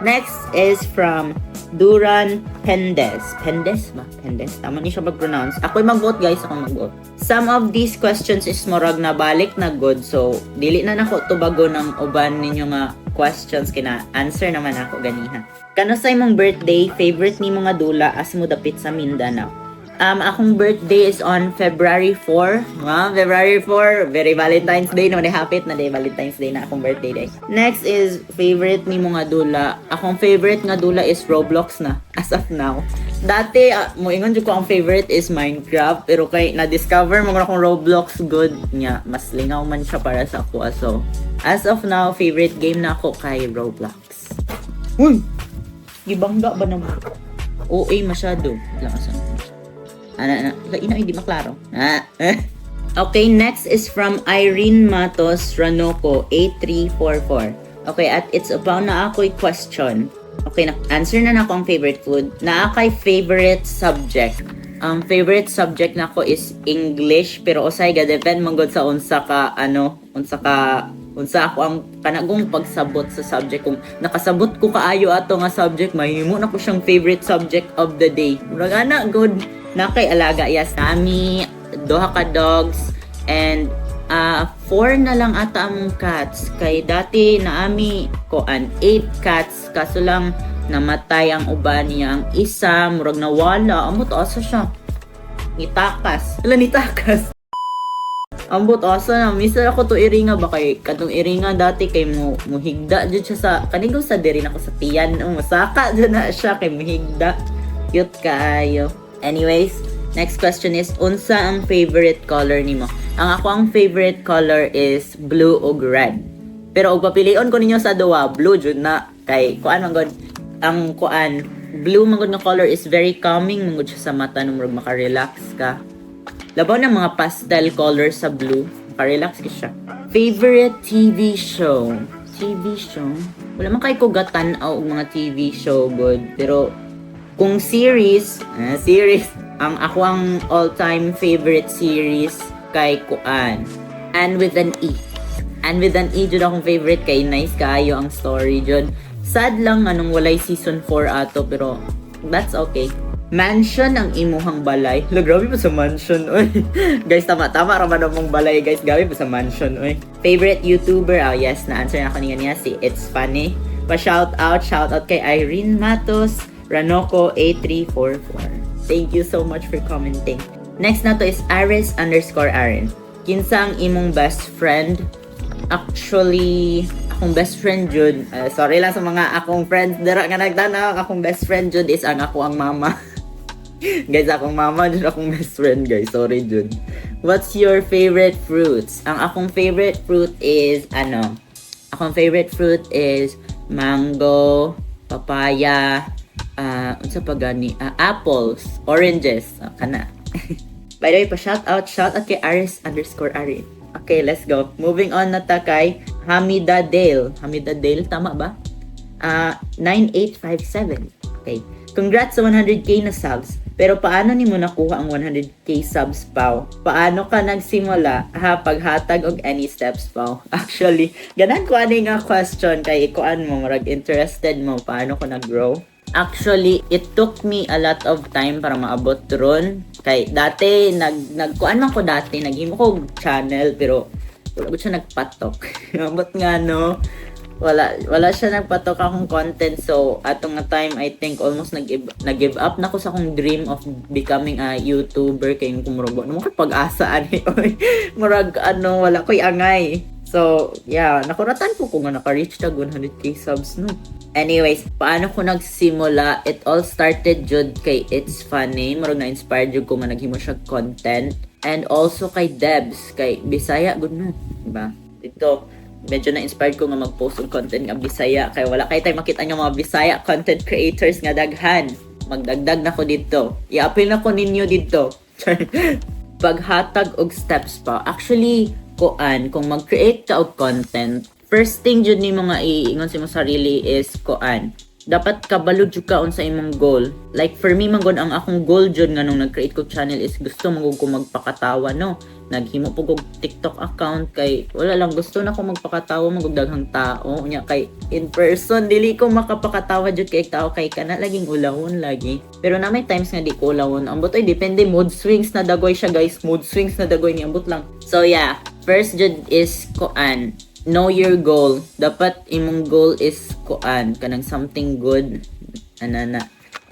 Next is from Duran Pendes. Pendes ba? Pendes? Tama ni siya mag-pronounce. Ako'y mag-vote, guys. Ako mag-vote. Some of these questions is murag na balik na gud. So, dili na nako tubago ng uban ninyo nga questions kina answer naman ako ganiha. Kanusay mong birthday, favorite nimo nga dula as mo dapit sa Mindanao? Akong birthday is on February 4. Nga, February 4. Very Valentine's Day naman, hapit na day Valentine's Day na akong birthday day. Next is favorite nimo nga dula. Akong favorite nga dula is Roblox na as of now. Dati moingon jud ko ang favorite is Minecraft, pero kay na-discover mo akong Roblox gud nya, mas lingaw man siya para sa ako. So, as of now, favorite game na ako kay Roblox. Uy! Gibangga ba naman? OA masyado. Lang asa. Ana, ana, ina, hindi maklaro. Ah. Okay, next is from Irene Matos Ranoco, 8344. Okay, at it's about na ako'y question. Okay, na answer na nako ang favorite food. Naa kay favorite subject? Ang favorite subject nako is English, pero usay ga depend man gud sa unsa ka ano, unsa ka unsa ako ang kanagong pagsabot sa subject. Kung nakasabot ko kaayo ato nga subject, mahimo na ko siyang favorite subject of the day. Murag ana gud. Naa kay alaga? Yes, nami duha ka dogs and four na lang ata among cats kay dati naami koan eight cats, kaso lang namatay ang uban niya. Ang isa murag nawala, amot asa siya, nitakas. Wala, nitakas. Ambot asa na, misa ako to iringa ba kay katong iringa dati kay mo muhigda jud siya sa kanigo sa diri nako sa tiyan, oh, masaka jud na siya kay muhigda. Cute kaayo. Anyways, next question is unsa ang favorite color nimo? Ang ako ang favorite color is blue ug red. Pero og papilion ko ninyo sa duwa, blue jud na kay kuan man gud ang kuan, blue man gud nga color is very calming man gud siya sa mata nung murag maka-relax ka. Labaw ng mga pastel color sa blue, maka-relax ka siya. Favorite TV show? TV show? Wala man kay ko gatan-aw og mga TV show gud, pero kung series, series, ang ako ang all-time favorite series kay kuan, Anne with an E. Anne with an E jud akong favorite kay nice kaayo ang story jud. Sad lang anong walay season 4 ato, pero that's okay. Mansion ang imuhang balay? Hala, grabe pa sa mansion, oy. Guys, tama tama ra man among balay, guys. Grabe pa sa mansion, oy. Favorite YouTuber? Oh, yes, na-answer na ako niya niya si It's Funny. Pa shout out, shout out kay Irene Matos Ranoco 8344. Thank you so much for commenting. Next na to is Aris_Aaron. Kinsa ang imong best friend? Actually, akong best friend jud, sorry lang sa mga akong friends dira nga nagtanaw, akong best friend jud is ang ako ang mama. Guys, akong mama jud akong best friend, guys. Sorry jud. What's your favorite fruits? Ang akong favorite fruit is ano? Akong favorite fruit is mango, papaya, unsa pa gani? Apples, oranges, kana. By the way, pa shout out kay Aris_Arin. Okay, let's go. Moving on na ta kay Hamida Dale. Hamida Dale, tama ba? 9857. Okay. Congrats sa 100K na subs. Pero paano nimo nakuha ang 100K subs, Pao? Paano ka nagsimula ha paghatag og any steps, Pao? Actually, ganahan ko ani nga question kay ikuan mo, murag interested mo paano ko nag-grow. Actually, it took me a lot of time para maabot ron. Kay dati nag nagkuan man ko dati, naghimo ko og channel pero wala ko siya nagpatok. Ambot nga no, wala wala siya nagpatok akong content, so atong nga time I think almost nag nag-give up na ko sa akong dream of becoming a YouTuber kay kung murag wa mo pag-asa ani, oy, murag ano, wala ko'y angay. So yeah, nakuratan ko kung nga naka-reach tag 100K subs, no. Anyways, paano ko nagsimula? It all started jud kay It's Funny. Murag na-inspired jud ko nga naghimo siya content and also kay Debs, kay Bisaya gud no, diba? Ito medyo na-inspired ko nga mag-post og content nga Bisaya kay wala kay tayo makita nga mga Bisaya content creators nga daghan. Magdagdag na ko dito. I-appeal na ko ninyo dito. Paghatag og steps pa. Actually, kuan, kung mag-create ka og content, first thing jud nimo nga iingon sa imong sarili is kuan, Dapat kabalo jud ka unsa imong goal. Like for me man gud, ang akong goal jud nga nung nag-create ko channel is gusto man gud ko magpakatawa, no. Naghimo po kog TikTok account kay wala lang, gusto na ko magpakatawa man gud daghang tao. Unya kay in person dili ko makapakatawa jud kay tao kay kana laging ulawon lagi. Pero na may times nga di ko ulawon. Ambot ay, depende, mood swings na dagoy siya, guys. Mood swings na dagoy ni, ambot lang. So yeah, first jud is kuan, know your goal. Dapat imong goal is kuan, kanang something good ana na.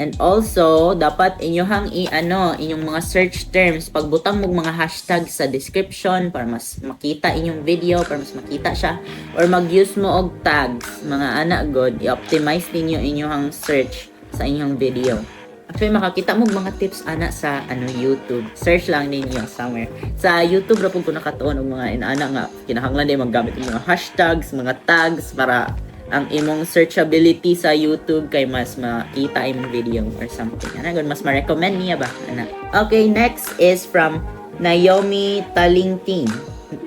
And also, dapat inyohang i-ano, inyong mga search terms, pagbutang mo mga hashtag sa description para mas makita inyong video, para mas makita siya, or mag-use mo og tags, mga ana god, i-optimize ninyo inyong search sa inyong video. Actually, makakita mo mga tips ana sa ano, YouTube. Search lang ninyo somewhere. Sa YouTube ra pud ko nakatuon og mga inaana nga kinahanglan din maggamit og mga hashtags, mga tags para ang imong searchability sa YouTube kay mas makita imong video or something. Ana gud, mas ma-recommend niya ba? Ana. Okay, next is from Naomi Talingting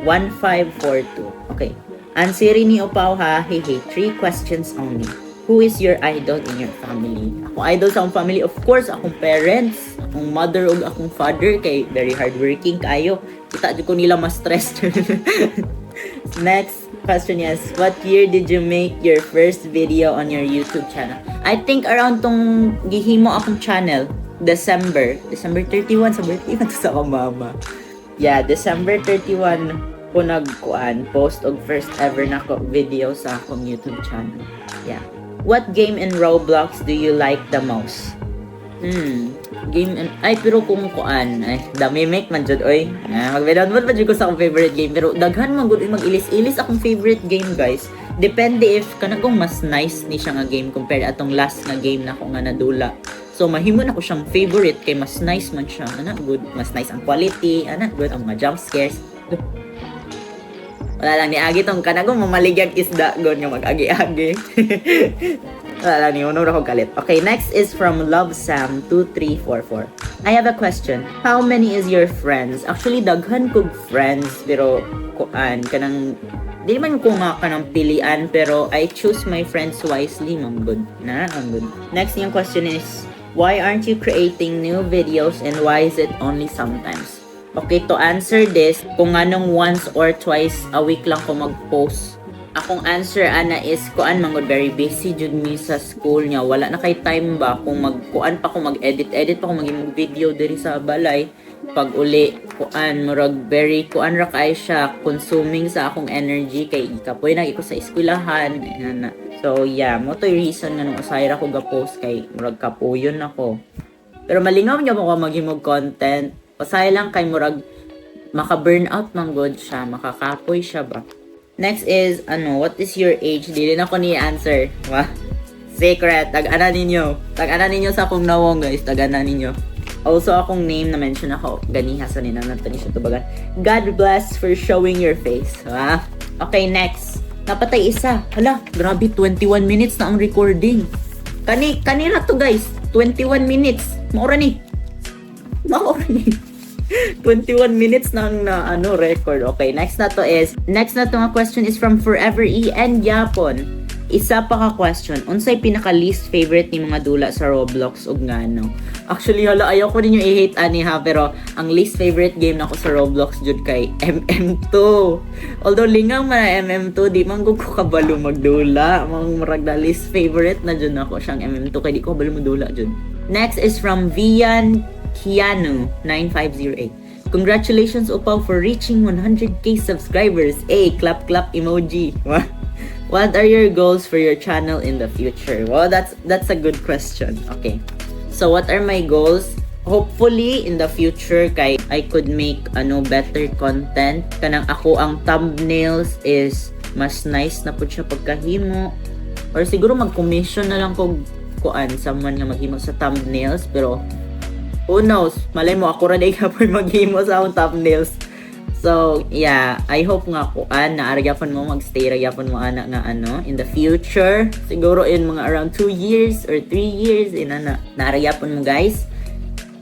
1542. Okay. Answeri ni Upaw ha. Hey hey, three questions only. Who is your idol in your family? Akong idol sa akong family, of course, akong parents, akong mother ug akong father kay very hardworking kaayo. Kita jud ko nila ma-stress. Next question is, what year did you make your first video on your YouTube channel? I think around tong gihimo akong channel, December. December 31, sa birthday man to sa akong mama. Yeah, December 31 ko nagkuan, post og first ever nako video sa akong YouTube channel. Yeah. What game in Roblox do you like the most? Game in, ay, pero kung kuan ay, The Mimic man jud oy. Ah, mag-download pa jud ko sa akong favorite game, pero daghan man gud mag-ilis-ilis akong favorite game, guys. Depende if kana kung mas nice ni siya nga game compared atong last nga game na ko nga nadula. So mahimo na ko siyang favorite kay mas nice man siya. Ana good, mas nice ang quality, ana good ang mga jump scares. Wala lang, niagi tong kanagong mamaligyag isda god nga mag-agi-agi. Wala lang, ni unor ako kalit. Okay, next is from Love Sam 2344. I have a question. How many is your friends? Actually, daghan kog friends, pero kuan kanang di man ko nga kanang pilian, pero I choose my friends wisely man good. Na, ang good. Next yung question is, why aren't you creating new videos and why is it only sometimes? Okay, to answer this, kung anong once or twice a week lang ko mag-post, akong answer ana is kuan man gud, very busy jud mi sa school niya. Wala na kay time ba kung magkuan pa ko, mag-edit edit pa ko, mag video diri sa balay. Pag uli, kuan, murag very kuan ra kay siya, consuming sa akong energy kay kapoy na ko sa eskwelahan ana. So yeah, mao to'y reason nga nung usahay ra ko ga-post kay murag kapuyon ako. Pero malingaw niya mo ko maghimog content. Usahay lang kay murag maka-burn out man god siya, makakapoy siya ba. Next is, ano, what is your age? Dili na ko ni answer. Wah. Secret. Tag-ana ninyo. Tag-ana ninyo sa akong nawong, guys. Tag-ana ninyo. Also, akong name na mention ako ganiha sa nina nato ni siya tubagan. God bless for showing your face. Wah. Okay, next. Napatay isa. Hala, grabe, 21 minutes na ang recording. Kani, kanina to, guys. 21 minutes. Maura ni. Maura ni. 21 minutes nang na ano record. Okay, next na to nga question is from Forever E and Yapon. Isa pa ka question, unsay pinaka least favorite ni mga dula sa Roblox ug ngano? Actually, hala, ayaw ko ninyo i-hate ani ha, pero ang least favorite game nako sa Roblox jud kay MM2. Although lingaw man na MM2, di man ko kabalo magdula. Mang murag na least favorite na jud nako siyang MM2 kay di ko kabalo magdula jud. Next is from Vian Keanu 9508. Congratulations, Upaw, for reaching 100K subscribers. A clap clap emoji. What are your goals for your channel in the future? Well, that's a good question. Okay. So what are my goals? Hopefully in the future kay I could make ano, better content. Kanang ako ang thumbnails is mas nice na pud siya pagkahimo. Or siguro mag-commission na lang ko kuan someone nga maghimo sa thumbnails, pero who knows, malay mo ako ra day kapoy maghimo sa akong thumbnails. So, yeah, I hope nga kuan na ara gyapon mo, magstay ra gyapon mo ana nga ano in the future. Siguro in mga around 2 years or 3 years in ana naara gyapon mo, guys.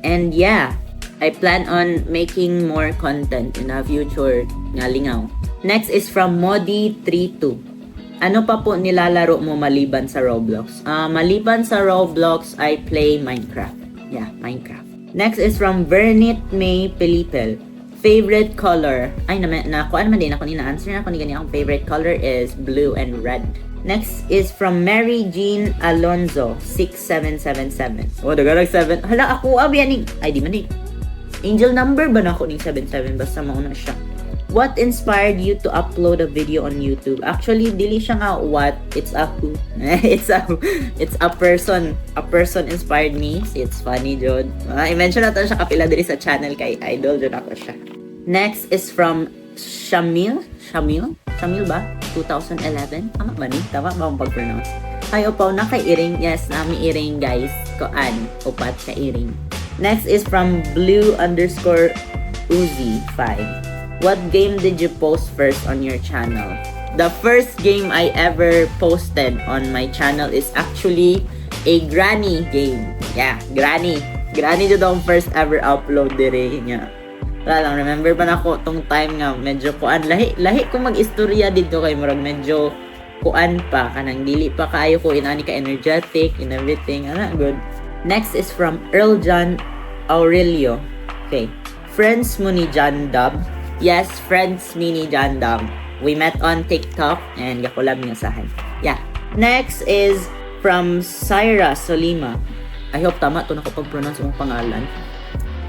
And yeah, I plan on making more content in the future nga lingaw. Next is from Modi32. Ano pa po nilalaro mo maliban sa Roblox? Ah, maliban sa Roblox, I play Minecraft. Yeah, Minecraft. Next is from Vernit May Pelipel. Favorite color? Ay, na, na, kuan man din ako ni na-answer na ako ni gani. Akong favorite color is blue and red. Next is from Mary Jean Alonzo, 6777. Oh, dagarag 7. Hala, ako, abi, ani. Ay, di man di. Angel number ba na ako ning 77? Basta mauna siya. What inspired you to upload a video on YouTube? Actually, dili siya nga what, it's a who. It's a person. A person inspired me. See, it's funny, jud. Ah, i-mention natin siya kapila diri sa channel kay idol jud ako siya. Next is from Shamil. Shamil? Shamil ba? 2011? Tama ba ni? Tama ba ang pag-pronounce? Hi, Opaw, na kay earring. Yes, naa mi earring, guys. Koan. Upat ka earring. Next is from blue_Uzi5. What game did you post first on your channel? The first game I ever posted on my channel is actually a Granny game. Yeah, Granny. Granny jud ang first ever upload dire niya. Wala lang, remember pa nako tong time nga medyo kuan, lahi lahi ko mag-istorya dito kay murag medyo kuan pa, kanang dili pa kaayo ko inani ka energetic and everything ana good. Next is from Earl John Aurelio. Okay. Friends mo ni John Dub? Yes, friends me ni John Dub. We met on TikTok and ga-collab niya sa akin. Yeah. Next is from Syra Solima. I hope tama to nako pag-pronounce mong pangalan.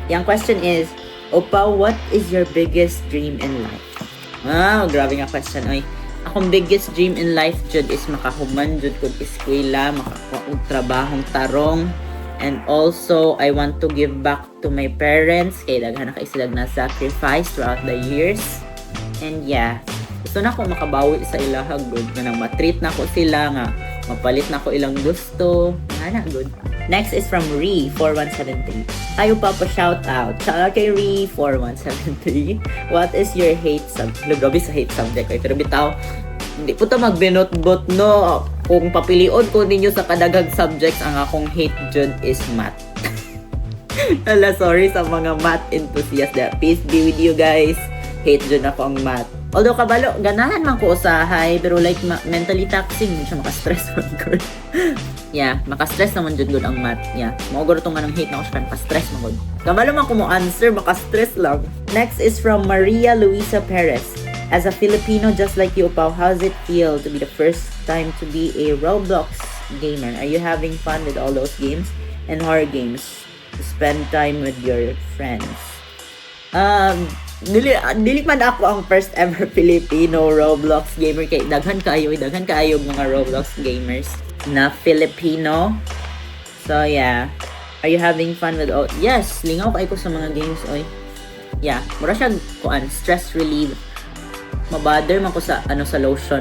Yung question is, "Opa, what is your biggest dream in life?" Ah, grabe nga question. Oy, akong biggest dream in life jud is makahuman jud kog eskwela, makakuha og trabahong tarong, and also I want to give back to my parents kay daghan na kay sila na sacrifice throughout the years. And yeah, gusto na ko makabawi sa ilaha gud nga nang matreat na ko sila nga mapalit na ko ilang gusto. Nga na good. Next is from Re4173. Ayo pa shout out. Shout out kay Re4173. What is your hate sub? Lo, grabe sa hate subject ko. Pero bitaw, hindi po ta magbinot-bot, no. Kung papilion ko ninyo sa kadaghang subjects, ang akong hate jud is math. Hala, sorry sa mga math enthusiasts. Peace be with you guys. Hate jud ako ang math. Although kabalo, ganahan man ko usahay, pero like mentally taxing, siya maka-stress man gud. Yeah, maka-stress naman jud gud ang math. Yeah, mao gud to nga nang hate na ko siya, maka-stress man gud. Kabalo man ko mo answer, maka-stress lang. Next is from Maria Luisa Perez. As a Filipino just like you, Pao, how does it feel to be the first time to be a Roblox gamer? Are you having fun with all those games and horror games? To spend time with your friends? Dili man ako ang first ever Filipino Roblox gamer kay daghan kaayo mga Roblox gamers na Filipino. So yeah. Are you having fun with all? Yes, lingaw kaayo ko sa mga games oy. Yeah, mura siya kuan, stress relief. Mabother man ko sa ano, sa lotion.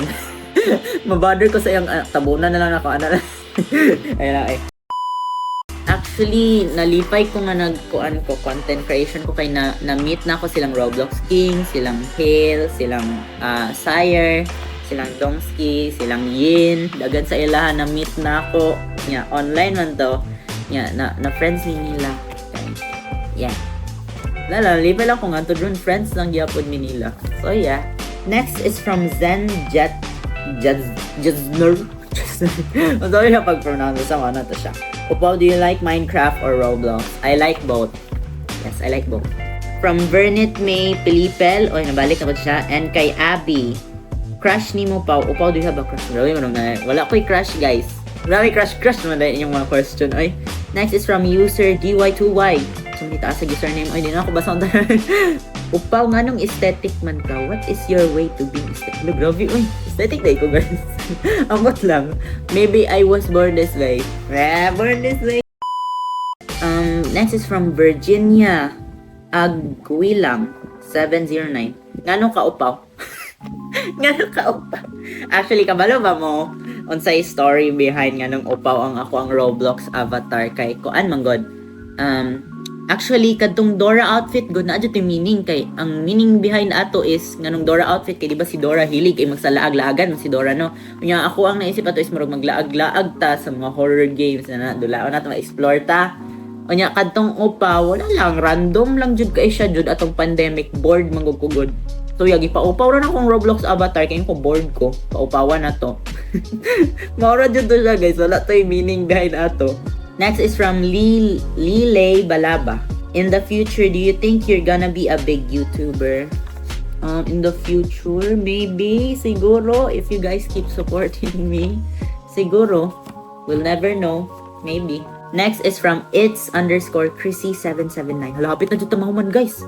Mabother ko sa iyang tabunan na lang ako ano. Ayun lang eh. Actually, nalipay ko nga nagkuan ko, content creation ko kay na na-meet na ako silang Roblox King, silang Hale, silang Sire, silang Dongski, silang Yin, daghan sa ilaha na meet na ako. Nya, online man to. Nya, na friends ni nila. Okay. Yeah. Lala, lipay lang ko nga to dun, friends lang gyapon mi nila. So yeah. Next is from Zen Jet Jet Jezner. Ang sorry na pag-pronounce sa mga to siya. Upaw, do you like Minecraft or Roblox? I like both. Yes, I like both. From Vernit May Pilipel, oy, nabalik na ba siya? And kay Abby, crush ni mo, Pau. Upaw, do you have a crush? Grabe mo na. Wala ko'y crush, guys. Grabe, crush, crush naman dahil inyong mga question. Oy. Next is from user DY2Y. So, hindi taas sa username. Oy, di na ako basa. Upaw, nganong aesthetic man ka? What is your way to being aesthetic? Lo, grabe, uy. Aesthetic na ko, guys. Amot lang. Maybe I was born this way. Eh, born this way. Next is from Virginia Aguilang 709. Ngano ka upaw? Ngano ka upaw? Actually, kabalo ba mo unsay story behind nganong upaw ang ako ang Roblox avatar kay kuan man god. Actually, kadtong Dora outfit god na adyo meaning kay ang meaning behind ato is nganong Dora outfit kay di ba si Dora hilig ay magsalaag-laagan man si Dora, no. Unya ako ang naisip ato is murag maglaag-laag ta sa mga horror games na dulaon nato, ma-explore ta. Unya kadtong upaw, wala lang, random lang jud kay siya jud atong pandemic, bored man gud ko gud. So yeah, gipaupaw ra na akong Roblox avatar kay ko bored ko. Paupawan na to. Mao ra jud to siya, guys. Wala to'y meaning behind ato. Next is from Lee Lilay Balaba. In the future, do you think you're gonna be a big YouTuber? In the future, maybe, siguro, if you guys keep supporting me. Siguro. We'll never know. Maybe. Next is from it's_Chrissy779. Hala, hapit na dito mahuman, guys.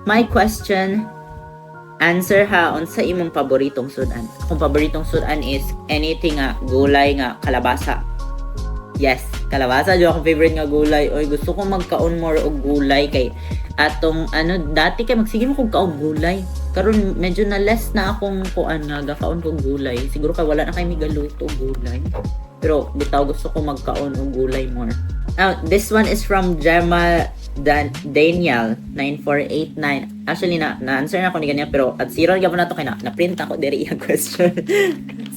My question, answer ha, unsa imong paboritong sudan? Akong paboritong sudan is anything nga gulay nga kalabasa. Yes, kalabasa jud akong favorite nga gulay. Oy, gusto ko magkaon more og gulay kay atong ano dati kay magsige mo kog kaon gulay. Karon medyo na less na akong kuan nga gakaon kog gulay. Siguro kay wala na kay mi galuto gulay. Pero bitaw, gusto ko magkaon og gulay more. Ah, this one is from Gemma Daniel 9489. Actually, na na-answer na ako ni ganyan, pero at zero gyapon na to kay na na-print ako diri iyang question.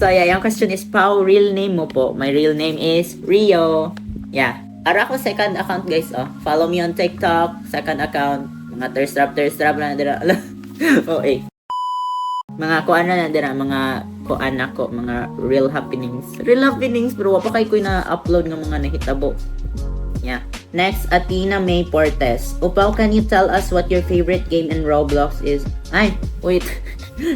So yeah, yung question is, "Pao, real name mo po?" My real name is Rio. Yeah. Ara ako second account, guys, oh. Follow me on TikTok, second account. Mga thirst trap na dira. Oh eh. Mga kuan na dira, mga kuan nako, mga real happenings. Real happenings, pero wa pa kay ko na upload nga mga nahitabo. Yeah. Next, Athena May Portes. "Upaw, can you tell us what your favorite game in Roblox is?" Ay, wait.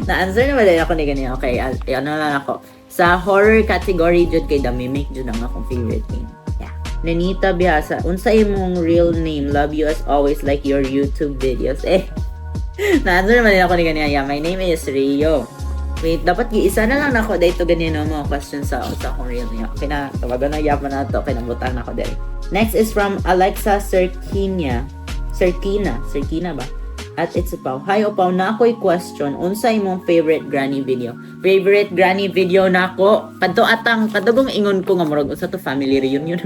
Na-answer na ba din ako ni ganyan? Okay, ano lang ako. Sa horror category, jud kay The Mimic, jud ang akong favorite game. Yeah. Nenita Biasa, "Unsa imong real name? Love you as always, like your YouTube videos." Eh, na-answer naman din ako ni ganyan. Yeah, my name is Rio. Wait, dapat giisa na lang nako dito ganyan, no, mga questions sa akong real name. Okay na, tawagan na yapon na to. Okay, nabutang na ako diri. Next is from Alexa Serkinia. Serkina. Serkina ba? @itsUpaw. "Hi Upaw, na ako'y question. Unsa imong favorite granny video?" Favorite granny video nako? Kadto atang kadugong ingon ko nga murag unsa to, family reunion.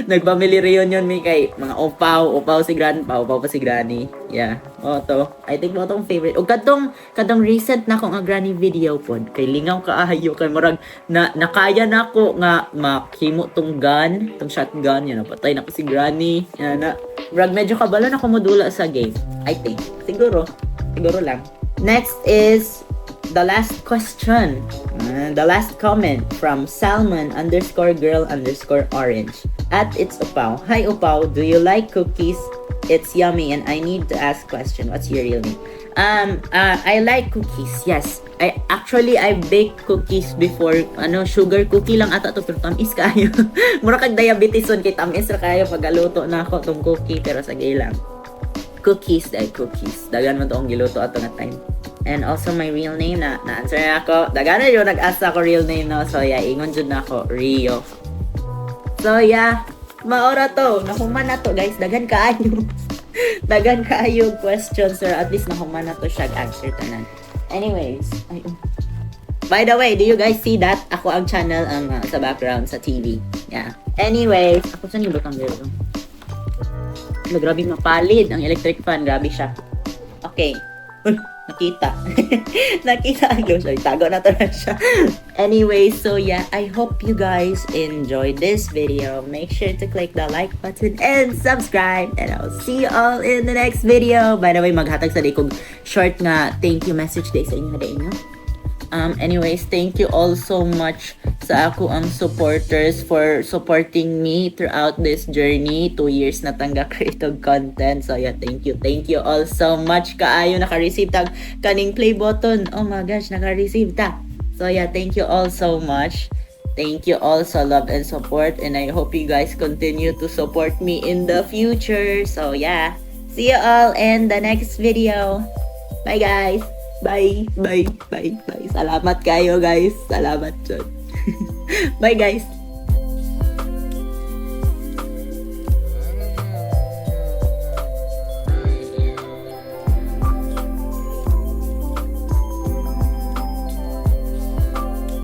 Nag-family reunion mi kay mga upaw, upaw si grandpa, upaw pa si granny. Yeah. Oh to. I think mo tong favorite. Ug kadtong recent na nga granny video pod kay lingaw kaayo kay murag na nakaya nako nga makhimo tong gun, tong shotgun, yan, napatay nako si granny. Yan na. Murag medyo kabalo na ko modula sa game. I think. Siguro. Siguro lang. Next is the last question. The last comment from salmon_girl_orange. @itsUpaw. "Hi Upaw, do you like cookies? It's yummy and I need to ask question. What's your real name?" I like cookies. Yes. I actually, I bake cookies before. Ano, sugar cookie lang ata to, pero tamis kaayo. Mura kag diabetes on kay tamis ra kaayo pagaluto na ako tong cookie, pero sige lang. Cookies dahil cookies. Dagan mo to ang giluto ato nga time. And also my real name na na-answer na ako. Dagan na yun nag-ask ako real name, no. So yeah, ingon jud na ako Rio. So yeah, mao ra to. Nahuman na to, guys. Dagan kaayo. Dagan kaayo questions sir. At least nahuman na to siya answer tanan. Anyways, ay, oh. By the way, do you guys see that? Ako ang channel ang sa background sa TV. Yeah. Anyways, ako saan yung butang dito? Ala, grabe mapalid ang electric fan. Grabe siya. Okay. Uy, nakita. Nakita ang lotion. Tago na to na siya. Anyway, so yeah, I hope you guys enjoyed this video. Make sure to click the like button and subscribe. And I'll see you all in the next video. By the way, maghatag sa kog short nga thank you message day sa inyo na inyo. Anyways, thank you all so much sa ako ang supporters for supporting me throughout this journey. 2 years na tang ga-create og content. So yeah, thank you. Thank you all so much. Kaayo naka-receive tag kaning play button. Oh my gosh, naka-receive ta. So yeah, thank you all so much. Thank you all sa love and support, and I hope you guys continue to support me in the future. So yeah, see you all in the next video. Bye, guys. Bye, bye, bye, bye. Salamat kayo, guys. Salamat jud. Bye, guys.